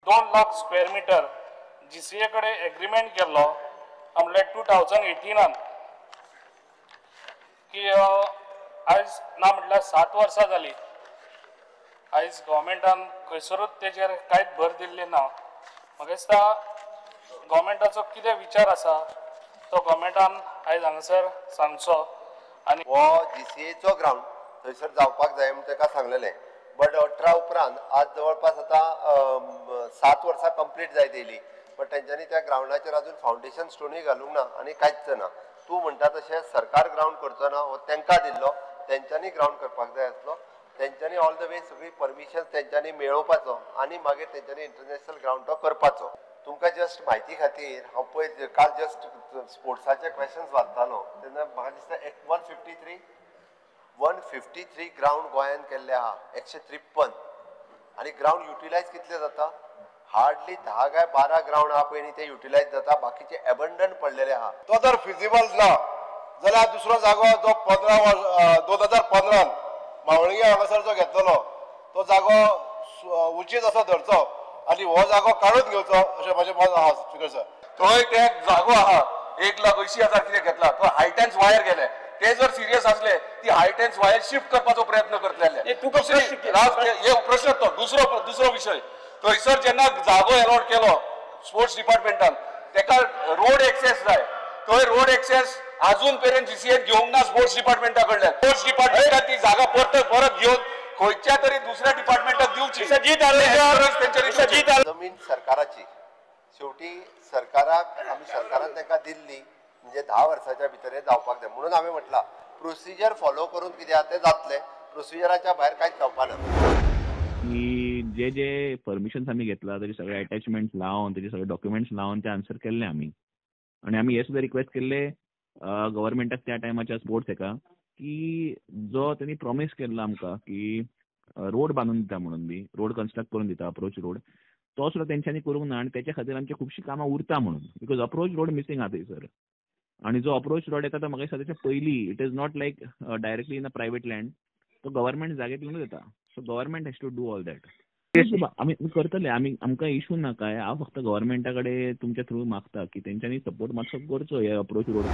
2 lakh square metre GCA कडेन agreement केल्लो म्हणल्यार 2018 की आयज ना म्हटल्यार 7 वर्सां जाली आयज गव्हर्मेंटान खंयसरूच तेजेर कांयच भर दिल्ली ना. म्हाका दिसता गव्हर्मेंटाचो कितें विचार आसा तो गव्हर्मेंटान आयज हांगासर सांगचो. आनी हो जीसीएचो ग्रावंड थंयसर जावपाक जाय म्हूण ताका सांगलेलें, बट 18 उपरांत आज जवळपास आतां 7 वर्सां कंप्लीट जायत येयली, बट तेंच्यांनी त्या ग्रावंडाचेर अजून फावंडेशन स्टोनूय घालूंक ना आनी कांयच ना. तूं म्हणटा तशें सरकार ग्रावंड करचो ना, हो तांकां दिल्लो, तेंच्यांनी ग्रावंड करपाक जाय आसलो, तेंच्यांनी ऑल the way सगळी परमिशन तेंच्यांनी मेळोवपाचो आनी मागीर तेंच्यांनी इंटरनॅशनल ग्रावंड तो करपाचो. तुमकां जस्ट म्हायती खातीर हांव पळय काल जस्ट स्पोर्ट्साचे क्वेशन्स वाचतालो तेन्ना म्हाका दिसता 153 ग्रावंड गोंयान केल्ले आहा, 153, आनी ग्रावंड युटिलायज कितले जाता? हार्डली 10 काय 12 ग्रावंड आहा पळय न्ही ते युटिलायज जाता, बाकीचे एबंडन पडलेले आहा. तो जर फिजिबल ना जाल्यार दुसरो जागो जो 2015 मावळंगी हांगासर जो घेतलेलो तो जागो उचीत असो धरचो आनी हो जागो काडून घेवचो अशें म्हाजें मत आहा. स्पीकर सर, थंय ते जागो आहा 1,80,000 कितें घेतला, तो हायटेन्स वायर गेले, ते जर सिरियस असले ती हायटेन्स वायर शिफ्ट करपाचो प्रयत्न करतले. हे प्रश्न तो दुसरो विशय. थंयसर जेन्ना जागो एलॉट केलो स्पोर्ट्स डिपार्टमेंटान तेका रोड एक्सेस जाय, थंय रोड एक्सेस अजून पर्यंत जीसीएन घेवंक ना स्पोर्ट्स डिपार्टमेंटा कडल्यान. स्पोर्ट्स डिपार्टमेंटान ती जागा परत घेवन खंयच्या तरी दुसऱ्या डिपार्टमेंटाक दिवची. जमीन सरकाराची, शेवटी सरकाराक आमी सरकारान तांकां दिल्ली म्हणजे 10 वर्साच्या भितर हें जावपाक जाय म्हणून हांवें म्हटलां प्रोसिजर फॉलो करून कितें आहा तें जातलें, प्रोसिजराच्या भायर कांयच जावपा ना. की जे जे परमिशन्स आमी घेतला तेजे सगळे अटॅचमेंट्स लावन तेजे सगळे डॉक्युमेंट्स लावन ते आन्सर केल्ले आमी. आनी आमी हे सुद्दां रिक्वेस्ट केल्ले गव्हर्मेंटाक त्या टायमाच्या स्पोर्ट्स हेका की जो तेणी प्रॉमीस केल्लो आमकां की रोड बांदून दिता म्हणून बी रोड कन्स्ट्रक्ट करून दिता अप्रोच रोड, तो सुद्दां तेंच्यांनी करूंक ना आनी तेच्या खातीर आमची खुबशीं कामां उरता म्हणून, because approach road missing आहा थंयसर. आनी जो अप्रोच रोड येता तो म्हाका दिसता तेच्या पयलीं it is not like directly in a private land, तो गव्हर्मेंट जाग्यांतल्यानूच येता. So government has to do all that. आमी करतले, आमी आमकां इशू ना काय, हांव फक्त गव्हर्मेंटा कडेन तुमच्या थ्रू मागता की तेंच्यांनी सपोर्ट मातसो करचो हे अप्रोच रोड.